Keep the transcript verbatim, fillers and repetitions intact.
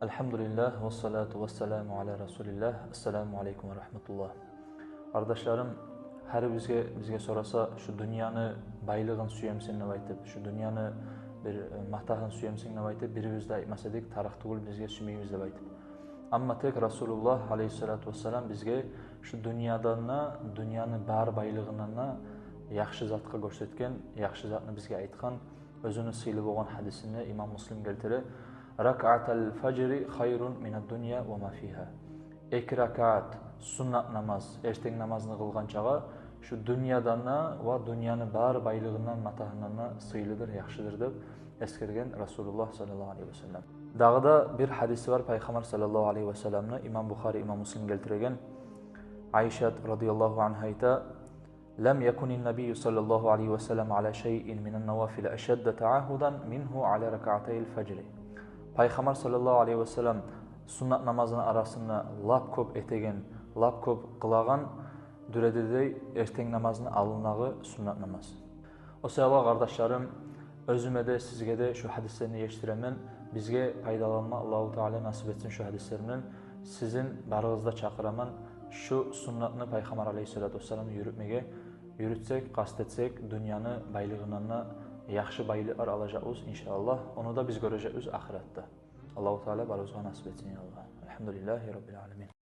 Алгьамдулиллагь, вассалату вассаламу аля расулиллагь. Ассаламу алейкум ва рагьматуллагь. Къардашларым, гьар бизге, бизге сораса, шу дюньяны байлыгъын сюемисен деп айтып, шу дюньяны бир, э, матагьын сюемисен деп айтып, бирибиз де айтмас эдик, тарыкъ тюгюл бизге, сюймейбиз деп айтып. Амма тек Расулуллагь алейгьиссалату вассалам бизге шу дюньядан да, дюньяны бар байлыгъындан да яхшы затгъа гёрсетген, яхшы затны бизге айтгъан, оьзюню сыйлы болгъан гьадисинде имам Муслим гелтире: «Ракаатал фажри хайрун минад дунья ва ма фигьа». Эки ракаат суннат намаз, эртен намазны къылгъан чагъы шу дюньядан да ва дюньяны бар байлыгъындан, матагьындан да сыйлыдыр, яхшыдыр деп эсгерген Расулуллагь саллаллагьу алейгьи ва саллам. Дагъы да бир гьадиси бар Пайхаммар саллаллагьу алейгьи ва салламны, имам Бухари, имам Муслим гелтиреген. Айшат радияллагьу ангьа айта: «Лам якунин набийю саллаллагьу алейгьи ва саллам аля шайин минан навафили ашадда таагьудан мингьу аля ракаатайл фажри». Пайхаммар саллаллагьу алейгьи ва саллам суннат намазны арасында лап кёп этеген, лап кёп къылагъан дюредедей эртен намазны алдындагъы суннат намаз. О саялы, къардашларым, оьзюме де, сизге де шу гьадислени етишдиремен. Бизге пайдаланма Аллагьу Таала насип этсин шу гьадислерден. Сизин барыгъызны да чакъыраман шу суннатны, Пайхаммар алейгьиссалату вассаламны юрютмеге. Юрютсек, къаст этсек, дюньяны байлыгъындан да яхшы байлыкълар алажакъбыз, иншааллагь. Ону да биз гёрежекбиз ахыратда. Аллагьу Таала барыбызгъа насип этсин, я Аллагь. Алгьамдулиллагьи раббил аламин.